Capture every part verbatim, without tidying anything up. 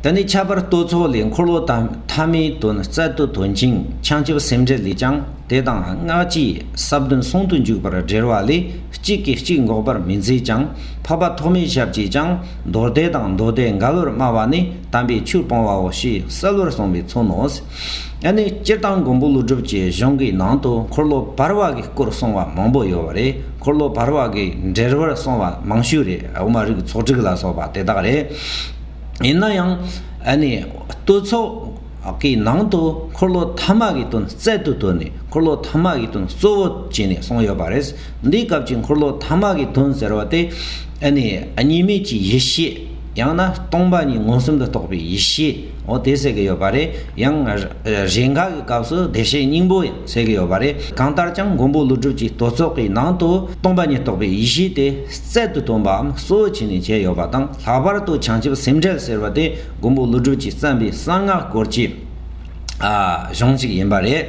དེ་ནས་ཁྱད་པར་བསྟོད་ཚོགས་ལས། འཁོར་ལོ་ཐ་མ་ཐ་མའི་དོན་རྩལ་དུ་འདོན་ཅིང་། བྱང་ཆུབ་སེམས་འགྲེལ་ལས་ཀྱང་། དེ་དང་སྔགས་ཀྱི་ས་བདུན་ཟུང་དུ་འཇུག་པར་འགྲེལ་བ་ལས། གཅིག་གིས་གཅིག་འགོག་པར་མི་མཛད་ཅིང་། འཕགས་པ་ཐོགས་མེད་ཞབས་ཀྱིས་ཀྱང་། མདོ་སྡེ་དང་མདོ་སྡེ་འགལ་བར་སྨྲ་བ་ནི། དམ་པའི་ཆོས་སྤོང་བའོ་ཞེས་གསལ་བར་གསུངས་པས་མཚོན་ནོ། ཨ་ནི་སྤྱིར་བཏང་མགོན་པོ་ཀླུ་སྒྲུབ་ཀྱི་གཞུང་གི་ནང་དུ་འཁོར་ལོ་བར་བ་གི་སྐོར་གསུངས་པ་མང་པོ་ཡོད་པ་རེད། འཁོར་ལོ་བར་བ་གི་འགྲེལ་བར་གསུངས་པ་མང་ཤོས་རེད། དབུ་མ་རིགས་ཚོགས་དྲུག་ལ་སོགས་པ་དེ་དག་རེད། ཡིན་ན་ཡང་ཨ་ནི་བསྟོད་ཚོགས་ཀྱི་ནང་དུ་འཁོར་ལོ་ཐ་མ་གི་དོན་རྩལ་དུ་བཏོན་ནས། འཁོར་ལོ་ཐ་མ་གི་དོན་གཙོ་བོ་བྱས་ནས་གསུངས་ཡོད་པ་རེད། འདིའི་སྐབས་ཀྱི་འཁོར་ལོ་ཐ་མ་གི་དོན་ཟེར་བ་དེ་ཨ་ནི་གཉིས་མེད་ཀྱི་ཡེ་ཤེས། ཡང་ན་སྟོང་པ་ཉིད་མངོན་སུམ་དུ་རྟོགས་པའི་ཡེ་ཤེས། འོ་དེ་ཟེར་གི་ཡོད་པ་རེད། ཡང་རེས་འགའ་གི་སྐབས་སུ་བདེ་གཤེགས་སྙིང་པོ་ཡང་ཟེར་གི་ཡོད་པ་རེད། གང་ལྟར་ཀྱང་མགོན་པོ་ཀླུ་སྒྲུབ་ཀྱི་བསྟོད་ཚོགས་ཀྱི་ནང་དུ་སྟོང་པ་ཉིད་རྟོགས་པའི་ཡེ་ཤེས་དེ་རྩལ་དུ་བཏོན་པའམ་གཙོ་བོ་བྱས་ནས་བྱས་ཡོད་པ་དང་། ལྷག་པར་དུ་བྱང་ཆུབ་སེམས་འགྲེལ་ཟེར་བ་དེ་མགོན་པོ་ཀླུ་སྒྲུབ་ཀྱིས་བརྩམས་པའི་གསང་སྔགས་སྐོར་གྱི་ཨ་གཞུང་ཞིག་ཡིན་པ་རེད།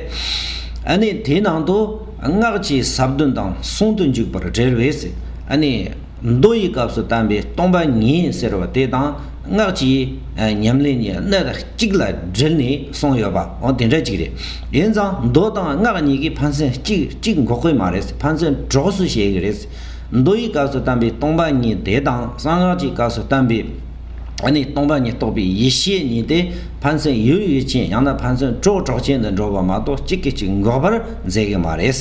ཨ་ནི་དེའི་ནང་དུ་སྔགས་ཀྱི་ས་བདུན་དང་ཟུང་དུ་འཇུག་པར་འགྲེལ་བས། ཨ་ནི་མདོ་ཡི་སྐབས་སུ་བསྟན་པའི་སྟོང་པ་ཉིད་ཟེར་བ་དེ་དང་། སྔགས་ཀྱི་ཨ་ཉམས་ལེན་གཉིས་སྣེ་གཅིག་ལ་དྲིལ་ནས་གསུངས་ཡོད་པ། འོ་དེ་འདྲ་གཅིག་རེད། ཡིན་ཙང་མདོ་དང་སྔགས་གཉིས་ཀྱིས་ཕན་ཚུན་གཅིག་གཅིག་འགོག་གི་མ་རེད། ཕན་ཚུན་གྲོགས་སུ་བྱེད་ཀྱི་རེད། མདོ་ཡི་སྐབས་སུ་བསྟན་པའི་སྟོང་པ་ཉིད་དེ་དང་། གསང་སྔགས་ཀྱི་སྐབས་སུ་བསྟན་པའི་ཨ་ནི་སྟོང་པ་ཉིད་རྟོགས་པའི་ཡེ་ཤེས་གཉིས་དེ་ཕན་ཚུན་ཡུལ་ཡུལ་ཅན། ཡང་ན་ཕན་ཚུན་གྲོགས་གྲོགས་ཅན་དུ་འགྲོ་བ་མ་གཏོགས་གཅིག་གིས་གཅིག་འགོག་པར་མཛད་ཀྱི་མ་རེད།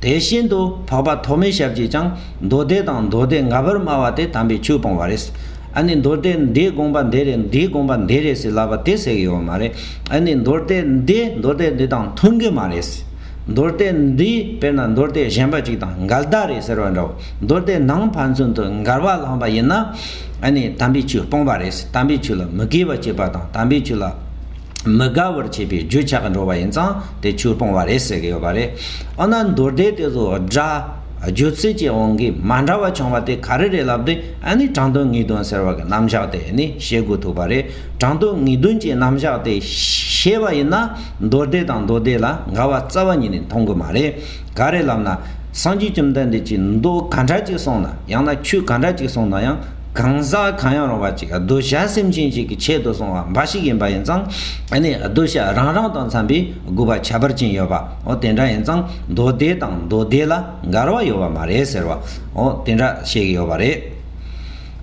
དེ་བཞིན་དུ་འཕགས་པ་ཐོགས་མེད་ཞབས་ཀྱིས་ཀྱང་མདོ་སྡེ་དང་མདོ་སྡེ་འགལ་བར་སྨྲ་བ་དེ་དམ་པའི་ཆོས་སྤོང་བ་རེད། ཨ་ནི་མདོ་སྡེ་འདིའི་དགོངས་པ་འདི་རེད། འདིའི་དགོངས་པ་འདི་རེད་ཟེར་ལབ་པ་དེ་ཟེར་གྱི་ཡོད་མ་རེད། ཨ་ནི་མདོ་སྡེ་འདི་མདོ་སྡེ་འདི་དང་མཐུན་གྱི་མ་རེད། མདོ་སྡེ་འདི་དཔེར་ན་མདོ་སྡེ་གཞན་པ་ཅིག་དང་འགལ་ཟླ་རེད་ཟེར་བ་འདྲ་བོ། མདོ་སྡེ་ནང་ཕན་ཚུན་དུ་འགལ་བ་བསླངས་པ་ཡིན་ན། ཨ་ནི་དམ་པའི་ཆོས་སྤོང་བ་རེད། དམ་པའི་ཆོས་ལ་མི་དགེ་བ་བྱེད་པ་དང་། དམ་པའི་ཆོས་ལ་མི་དགའ་བར་བྱེད་པའི་རྒྱུ་ཆགས་འགྲོ་བ་ཡིན་ཙང་དེ་ཆོས་སྤོང་བ་རེད་ཟེར་གྱི་ཡོད་པ་རེད། འོ་ན་མདོ་སྡེ་དེ་ཚོ་སྒྲ་སྒྱུ་རྩལ་གྱི་དབང་གིས་མ་འདྲ་བ་བྱུང་བ་དེ་ག་རེ་རེད་ལབ་དུས། ཨ་ནི་དྲང་དོན་ངེས་དོན་ཟེར་བ་གི་རྣམ་གཞག་དེ་ནི་ཤེས་དགོས་ཐུག་པ་རེད། དྲང་དོན་ངེས་དོན་གྱི་རྣམ་གཞག་དེ་ཤེས་པ་ཡིན་ན་མདོ་སྡེ་དང་མདོ་སྡེ་ལ་འགལ་བ་རྩ་བ་ཉིད་ནས་མཐོང་གི་མ་རེད། ག་རེ་ལབ་ན། སངས་རྒྱས་བཅོམ་ལྡན་འདས་ཀྱིས་མདོ་ག་འདྲ་ཅིག་གསུངས་ན། ཡང་ན་ཆོས་ག་འདྲ་ཅིག་གསུངས་ན་ཡང་། གང་ཟག་གང་ཡང་རུང་བ་ཅིག་གདུལ་བྱ་སེམས་ཅན་ཅིག་གི་ཆེད་དུ་གསུངས་པ་འབའ་ཞིག་ཡིན་པ་ཡིན་ཙང་། ཨ་ནི་གདུལ་བྱ་རང་རང་དང་འཚམ་པའི་དགོས་པ་ཁྱད་པར་ཅན་ཡོད་པ། འོ་དེ་འདྲ་ཡིན་ཙང་མདོ་སྡེ་དང་མདོ་སྡེ་ལ་འགལ་བ་ཡོད་པ་མ་རེད་ཟེར་བ། འོ་དེ་འདྲ་བཤད་ཀྱི་ཡོད་པ་རེད།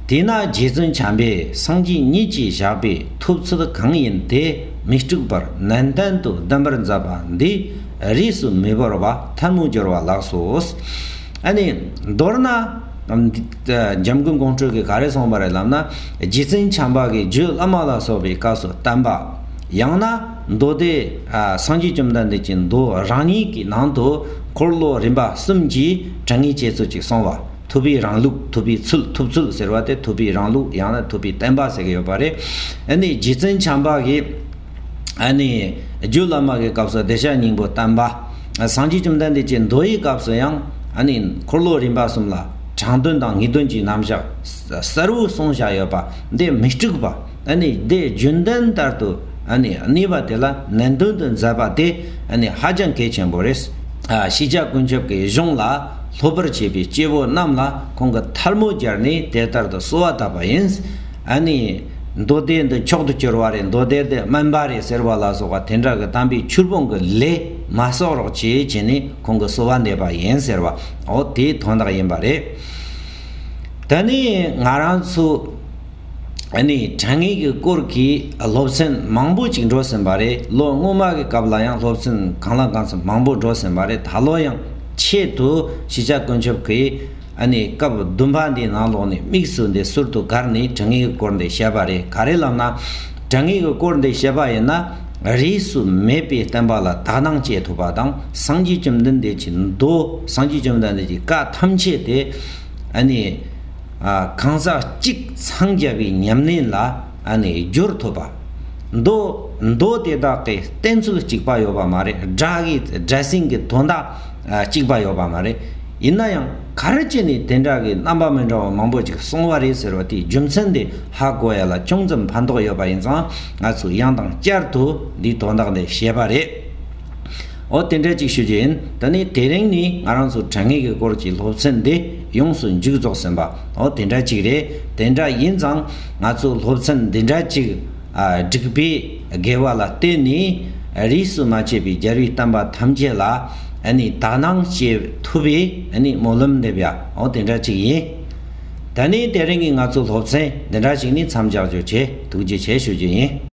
དེས་ན་རྗེ་བཙུན་བྱམས་པས་སངས་རྒྱས་ཉིད་ཀྱིས་བཞག་པའི་ཐུབ་ཚུལ་གང་ཡིན་དེ་མི་དཀྲུགས་པར་ནན་ཏན་དུ་གདམས་པར་མཛད་པ་འདི་རིས་སུ་མི་བོར་བ་ཐལ་མོ་སྦྱོར་བ་ལགས་སོ། ཨ་ནི་མདོར་ན་འཇམ་མགོན་ཀོང་སྤྲུལ་གྱིས་ག་རེ་གསུངས་པ་རེད་ལབ་ན། རྗེ་བཙུན་བྱམས་པ་གིས་རྒྱུད་བླ་མ་ལ་སོགས་པའི་སྐབས་སུ་བསྟན་པ། ཡང་ན་མདོ་སྡེ་ཨ་སངས་རྒྱས་བཅོམ་ལྡན་འདས་ཀྱི་མདོ་རང་ཉིད་ཀྱི་ནང་དུ་འཁོར་ལོ་རིམ་པ་གསུམ་གྱི་དྲང་ངེས་བྱེད་ཚུལ་ཅིག་གསུངས་པ། ཐུབ་པའི་རང་ལུགས། ཐུབ་པའི་ཚུལ། ཐུབ་ཚུལ་ཟེར་བ་དེ་ཐུབ་པའི་རང་ལུགས། ཡང་ན་ཐུབ་པའི་བསྟན་པ་ཟེར་གྱི་ཡོད་པ་རེད། ཨ་ནི་རྗེ་བཙུན་བྱམས་པ་གིས་ཨ་ནི་རྒྱུད་བླ་མ་གི་སྐབས་སུ་བདེ་གཤེགས་སྙིང་པོ་བསྟན་པ། སངས་རྒྱས་བཅོམ་ལྡན་འདས་ཀྱི་མདོ་ཡི་སྐབས་སུ་ཡང་ཨ་ནི་འཁོར་ལོ་རིམ་པ་གསུམ་ལ་དྲང་དོན་དང་ངེས་དོན་གྱི་རྣམ་གཞག་གསལ་བོ་གསུངས་བཞག་ཡོད་པ་འདི་མི་དཀྲུགས་པ། ཨ་ནི་དེ་རྒྱུན་ལྡན་ལྟར་དུ་ཨ་ནི་གནས་པ་དེ་ལ་ནན་ཏན་དུ་མཛད་པ་དེ་ཨ་ནི་ཧ་ཅང་གལ་ཆེན་པོ་རེད། ཨ་ཤེས་བྱ་ཀུན་ཁྱབ་ཀྱི་གཞུང་ལ་སློབ་པར་བྱེད་པའི་སྐྱེ་བོ་རྣམས་ལ་ཁོང་གིས་ཐལ་མོ་སྦྱར་ནས་དེ་ལྟར་དུ་གསོལ་བ་བཏབ་པ་ཡིན། ཨ་ནི་མདོ་སྡེ་འདི་མཆོག་ཏུ་གྱུར་པ་རེད། མདོ་སྡེ་འདི་དམན་པ་རེད་ཟེར་བ་ལ་སོགས་པ་དེ་འདྲ་གི་དམ་པའི་ཆོས་སྤོང་གི་ལས་མ་གསོག་རོགས་བྱེད་བྱས་ནས་ཁོང་གིས་གསོལ་བ་འདེབས་པ་ཡིན་ཟེར་བ། འོ་དེའི་དོན་དག་ཡིན་པ་རེད། ད་ནི་ང་རང་ཚོ་ཨ་ནི་དྲང་ངེས་ཀྱི་སྐོར་གྱི་སློབ་ཚན་མང་པོ་ཅིག་འགྲོ་ཟིན་པ་རེད། ལོ་སྔོན་མ་གི་སྐབས་ལ་ཡང་སློབ་ཚན་གང་ལ་གང་འཚམ་མང་པོ་འགྲོ་ཟིན་པ་རེད། ད་ལོ་ཡང་ཆེད་དུ་ཤེས་བྱ་ཀུན་ཁྱབ་ཀྱི་ཨ་ནི་སྐབས་བདུན་པ་འདིའི་ནང་ལོགས་ནས་དམིགས་སུ་འདི་ཟུར་དུ་བཀར་ནས་དྲང་ངེས་ཀྱི་སྐོར་འདི་བཤད་པ་རེད། ག་རེ་ལབ་ན། དྲང་ངེས་ཀྱི་སྐོར་འདི་བཤད་པ་ཡིན་ན་རིས་སུ་མེད་པའི་བསྟན་པ་ལ་དག་སྣང་སྐྱེ་ཐུབ་པ་དང་། སངས་རྒྱས་བཅོམ་ལྡན་འདས་ཀྱི་མདོ། སངས་རྒྱས་བཅོམ་ལྡན་འདས་ཀྱི་བཀའ་ཐམས་ཅད་དེ་ཨ་ནི་ཨ་གང་ཟག་གཅིག་འཚང་རྒྱ་བའི་ཉམས་ལེན་ལ་ཨ་ནི་སྦྱོར་ཐུབ་པ། མདོ་མདོ་དེ་དག་གི་བསྟན་ཚུལ་གཅིག་པ་ཡོད་པ་མ་རེད། སྒྲ་གི་སྒྲ་ཟིན་གྱི་དོན་དག་ཨ་གཅིག་པ་ཡོད་པ་མ་རེད། ཡིན་ན་ཡང་ག་རེ་བྱས་ནས་དེ་འདྲ་གི་རྣམ་པ་མི་འདྲ་བ་མང་པོ་ཅིག་གསུངས་པ་རེད་ཟེར་བ་དེའི་རྒྱུ་མཚན་དེ་ཧ་གོ་ཡ་ལ་ཅུང་ཙམ་ཕན་ཐོགས་ཡོད་པ་ཡིན་ཙང་། ང་ཚོས་ཡང་དང་བསྐྱར་དུ་འདིའི་དོན་དག་འདི་བཤད་པ་རེད། འོ་དེ་འདྲ་ཅིག་ཞུ་རྒྱུ་ཡིན། ད་ནི་དེ་རིང་ནི་ང་རང་ཚོ་དྲང་ངེས་ཀྱི་སྐོར་གྱི་སློབ་ཚན་འདི་ཡོངས་སུ་མཇུག་རྫོགས་ཟིན་པ། འོ་དེ་འདྲ་ཅིག་རེད། དེ་འདྲ་ཡིན་ཙང་ང་ཚོ་སློབ་ཚན་འདི་འདྲ་ཅིག་ ཨ་སྒྲུབ་པའི་དགེ་བ་ལ་བརྟེན་ནས་རིས་སུ་མ་ཆད་པའི་རྒྱལ་བའི་བསྟན་པ་ཐམས་ཅད་ལ་ཨ་ནི་དག་སྣང་བྱེད་ཐུབ་པའི་ཨ་ནི་སྨོན་ལམ་འདེབས་ཡ། འོ་དེ་འདྲ་ཅིག་ཡིན། ད་ནི་དེ་རིང་གི་ང་ཚོ་སློབ་ཚན་འདི་འདྲ་ཞིག་ནས་མཚམས་འཇོག་རྒྱུ་བྱས། ཐུགས་རྗེ་ཆེ་ཞུ་རྒྱུ་ཡིན།